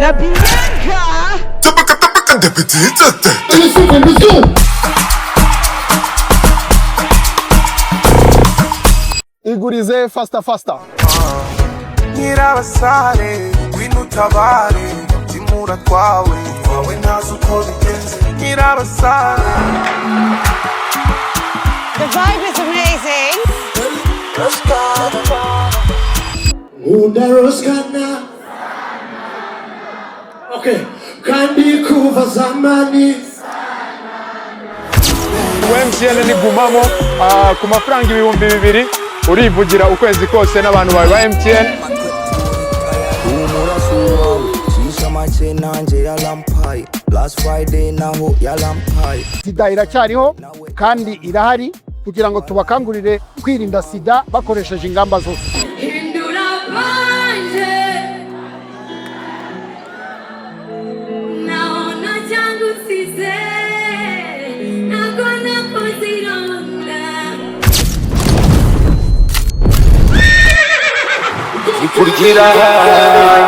Na Bianca. Igurize faster faster. Nyirabasare, ngwino utabare, timura twawe wawe, ntazi uko bigenze, nyirabasare. The vibe is amazing. Nkunda Roskana. Okay, kandi kuva zamani. MTN ni gumamo. Ku mafaranga 2000 urivugira ukwezi kose n'abantu bawe ba MTN. Humura wawe shisha make, nanjye yarampaye last Friday, naho yarampaye. Sida iracyariho kandi irahari, kugira ngo tubakangurire kwirinda sida bakoresheje ingamba zose. Hindura panje, naona cyangwa usize, ntabwo nakoze ironda. Ikurikira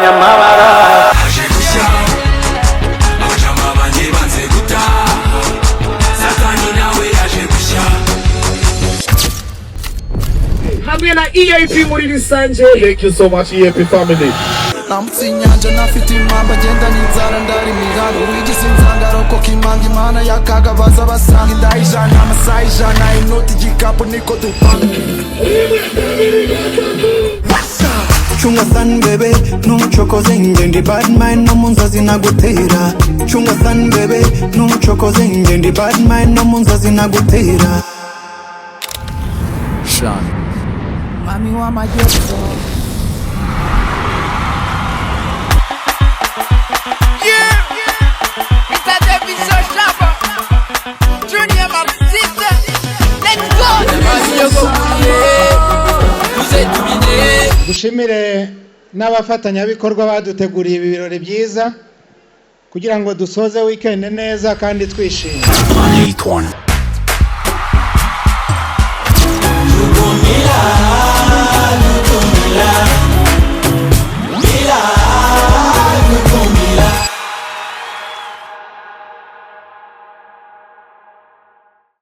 nyamabara. Haje gushya, abajama banjye banze gutaha, Satani nawe yaje gushya. Hamwe na EAP muri rusange. Thank you so much, EAP family. Nambutse inyanja ntafite impamba, ngenda n'inzara, ndari imihanda, wigize inzanga arokoka imanga, imana y'akaga baza basanga inda 100, amasaha 100, inoti igikapu niko dupanga. Chunga san bebe, ntucokoze, ngende bad mind no mu nzozi nagutera. Chunga san bebe, ntucokoze, ngende bad mind no mu nzozi nagutera. Sean. Mwami w'amajyepfo. It's a David Shaba Junior, my sister. Let's go. Dushimire n'abafatanyabikorwa baduteguriye ibi birori byiza kugira ngo dusoze weekend neza kandi twishimye. Jugumila.